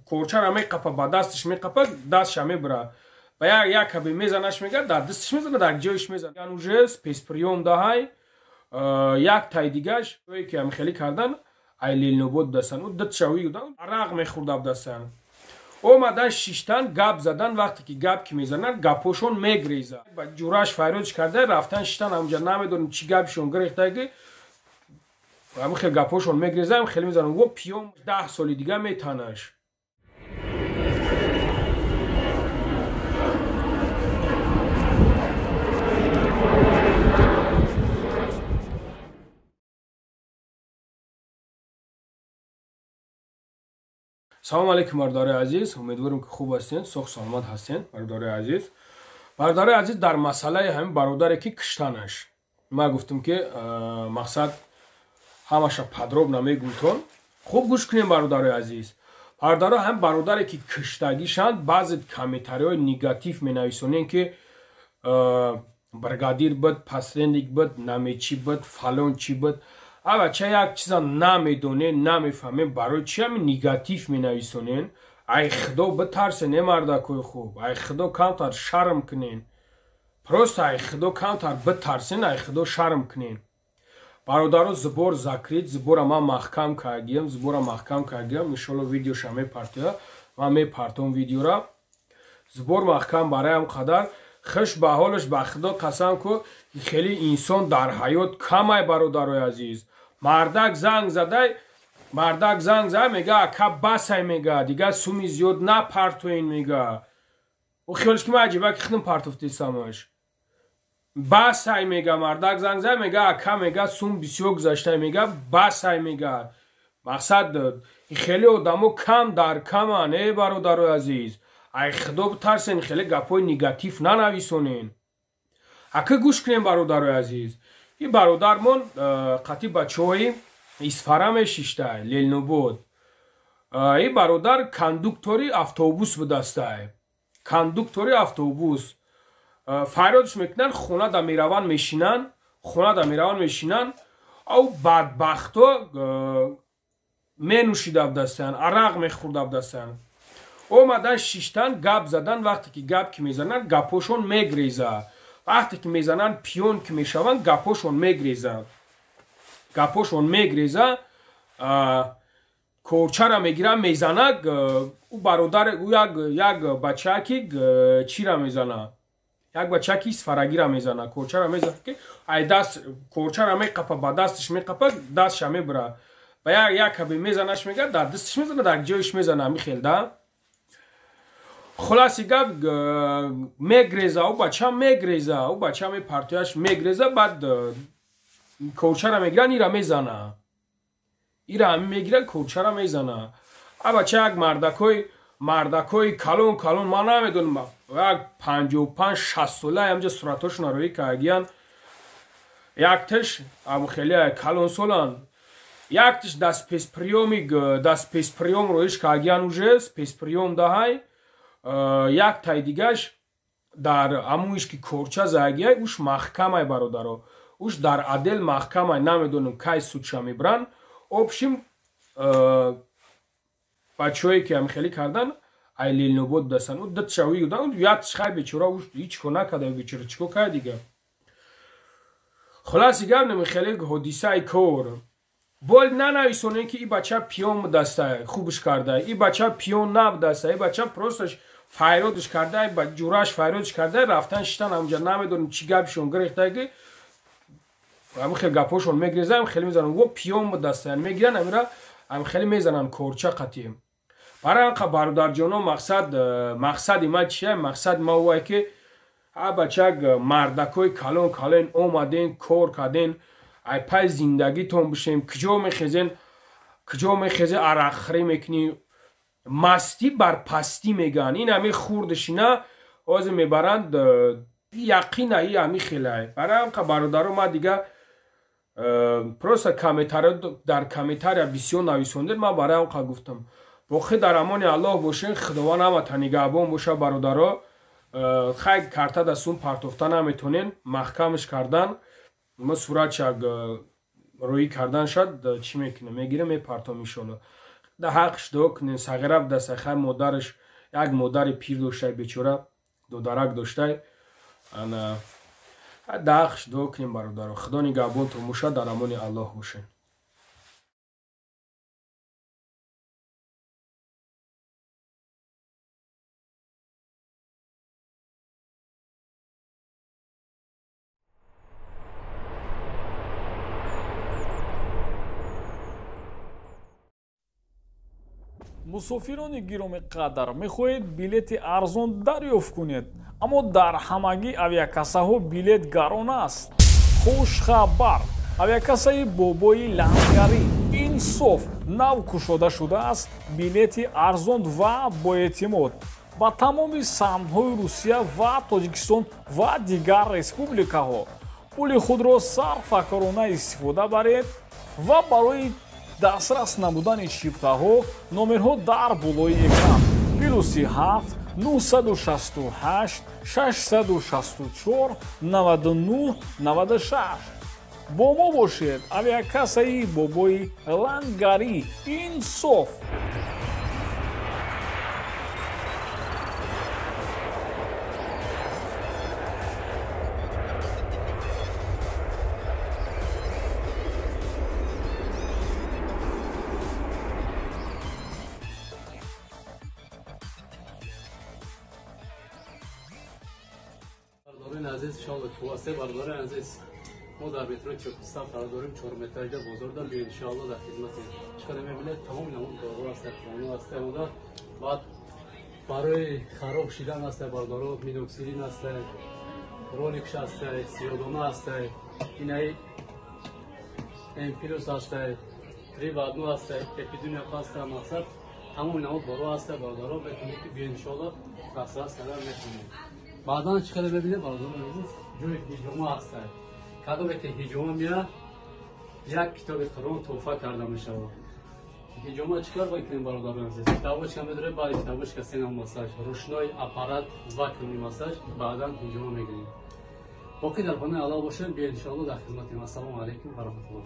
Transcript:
Корчара меқапа, ба дасташ меқапа, дастша мебура. Ба як каби мезанаш, мега, дар дасташ мезана, дар ҷоиш мезана. Ян уже спецприём даҳай, як тай дигаш, ки ами хеле кардан, ай Ленинобод дастан. Ӯ дитшавӣ будан, арақ мехӯрда дастан. Омадан шиштан, гап задан, вақте ки гап ки мезананд, гапошон мегреза. Ба ҷураш фарёдш карда, рафтан шиштан, ҳамҷа намедонем чӣ гапшон гирехта, ки ҳамин хел гапошон мегреза, ҳам хеле мезананд. Во пиём 10 соли дига метанаш. Салом алейкум, бародари азиз, умедворам, ки хуб ҳастен, соғ саломат ҳастен, бародари азиз. Бародари азиз, дар масъалаи ҳамин бародаре ки киштанаш, ман гуфтам, ки мақсад ҳамаша подробно мегумтон. Хуб гӯш кунем, бародари азиз. Бародаро, ҳам бародаре ки киштагишанд, баъзе комментариҳои негатив менависонем, ки бригадир буд, посредник буд, намечӣ буд, фалон чӣ буд. Ава ча як чиза намедонен, намефаҳмем, барои чи ҳамин негатив менависонен? Ай худо битарсен, е мардакои хуб, ай худо камтар шарм кунен. Просто ай худо камтар битарсен, ай худо шарм кунен. Бародаро, сбор закрыт, сбора ман маҳкам кардиям, сбора маҳкам кардиям, иншолло видеоша мепартоя, ман мепартом видеора. Сбор маҳкам бароям қадар хуш ба ҳолаш, ба худо қасам ку, хеле инсон дар ҳаёт камай, бародарои азиз. Мардак занг задай, мардак занг зад, мега, ака, басай, мега, дига суми зиёд напартоен, мега. Ӯ хиёлш ки ман аҷиба ки худам партофтесамаш. Басай, мега, мардак занг зад, мега, ака, мега, сум бисёр гузаштай, мега, басай, мега. Мақсад, хеле одамо кам дар каман, э бародарои азиз. Ай худо битарсен, хеле гапҳои негатив нанависонен. Ака, гӯш кунем, бародарои азиз. Ин бародармон қатъи бачаҳои Исфара мешиштай, Ленинобод. Ин бародар кондуктори автобус будастай. Кондуктори автобус. Фарёдш мекунанд, хона да мераванд, мешинанд, хона да мераванд, мешинанд. Ав бадбахто менӯшида будастанд, арақ мехӯрда будастанд. Омадан шиштан, гап задан, вақте ки гап ки мезананд, гапҳошон мегреза. Вақте ки мезананд, пиён ки мешаванд, гапҳошон мегреза. Гапҳошон мегреза, корчара мегирад, мезанад, ӯ бародар, ӯ як бача ки чира мезана. Як бача ки исфарагира мезана, корчара мезана, ки ай даст корчара меқапа, ба дасташ меқапа, дастша мебура. Ба як каби мезанаш, мега, дар дасташ мезана, дар ҷоиш мезана, ҳамин хел да. Хулоси гап, мегреза, ӯ бача мегреза, ӯ бача мепартояш, мегреза, баъд корчара мегиранд, ира мезана. Ира ҳамин мегирад, корчара мезана. А бача як мардакои калон калон, ман намедонам, як 55-60 сола ҳамҷа суратҳошона роӣ кардиян. Якташ хеле калонсоланд. Якташ дар спецприёми, дар спецприём роиш кардиян, уже спецприём даҳай. Як тай дигаш дар ҳамуиш ки корча загияй, уш маҳкамай, бародаро. Уш дар отдел маҳкамай, намедонам, кай судша мебаранд. Общем, бачаҳое ки ҳамин хеле кардан, ай Ленинобод будастанд. Ӯ дитшавӣ будан, якташ хай бечора, уш ҳеҷ кор накарда, бечора чӣ кор кард дига. Хулоси гап, нами хеле ҳодисаи кор. Бол нанависонем, ки ин бача пиён будастай, хубш карда. Ин бача пиён набудастай, ин бача просто фарёдш карда, ба ҷураш фарёдш карда, рафтан шиштан, ҳамҷа намедонем чӣ гапшон гирехта, ки ҳамин хел гапҳошон мегреза, ҳам хеле мезананд. Во пиён будастаянд, мегиранд ҳамира, ҳам хеле мезананд корча қатъи. Барои анқа, бародарҷоно, мақсади ман чия? Мақсади ман овае, ки ҳа бачак мардакои калон калон омаден, кор карден, ай пай зиндагитон бишем, куҷо мехезен, куҷо мехезе, арақхӯрӣ мекунӣ, мастӣ бар пастӣ мегӯянд. Ин ҳамин хурдшина ҳозир мебаранд, яқина и ҳамин хелай. Барои анқа, бародаро, ман дига просто комментарио, дар комментария бисёр нависондед, ман барои анқа гуфтам. Боқӣ дар амони Аллоҳ бошен, Худованд ҳамата нигаҳбон боша, бародаро. Хай, карта да сум партофта наметонен, маҳкамаш кардан, ма суратша рӯӣ кардан шад, чӣ мекунем, мегирем, мепартом, иншолло. Да ҳақш дуо кунен, сағира будаса, хай модараш як модари пир доштай, бечора додарак доштай. Ана да ҳақш дуо кунем, бародаро. Худо нигаҳбонтон бошад, дар амони Аллоҳ бошед. Мусофирони гироми қадр, мехоҳед билети арзон дарёфт кунед, аммо дар ҳамагӣ авиакассаҳо билет гарон аст. Хушхабар! Авиакассаи бобои лангарӣ Инсоф нав кушода шудааст. Билети арзон ва боэътимод ба тамоми самтҳои Русия ва Тоҷикистон ва дигар республикаҳо. Пули худро сарфакорона истифода баред ва барои дастрас намудани чиптаҳо номерҳо дар болои экран: +7 968 664 99 96. Бо мо бошед. Авиакассаи бобои лангарӣ Инсоф. Азиз, иншоалло хуб бародари азиз, мо дар метрои Чопистан қарор дорем, 4 метраҷа бозор дорем. Биё, иншоалло дар хизматем. Чӣ қадар мебинед, тамоми намуд дору аст, хона аст, омода. Баъд барои хароб шидан аст, бародаро, миноксидин аст, роликш аст, сиёдона аст, инаи М плюс аст, 3 в 1 аст, эпидемия аст, мақсад тамоми намуд дору аст, бародаро, метавонед ки биё, иншоалло дастрас кардан метавонед. Баъдан чӣ қадар мебинед, бародарони азиз, ҷои ҳиҷома ҳаст. Кадоме ки ҳиҷома меяд, як китоби Қуръон тӯҳфа карда мешавад. Ҳиҷома чӣ кор мекунем, бародарони азиз? Китобочка медорем, баъди китобочка се нам массаж, ручной аппарат, вакуумный массаж, баъдан ҳиҷома мегирем. Боқӣ дар паноҳи Аллоҳ бошем, биё, иншоалло дар хизматем. Ассалому алайкум ва раҳматуллоҳ.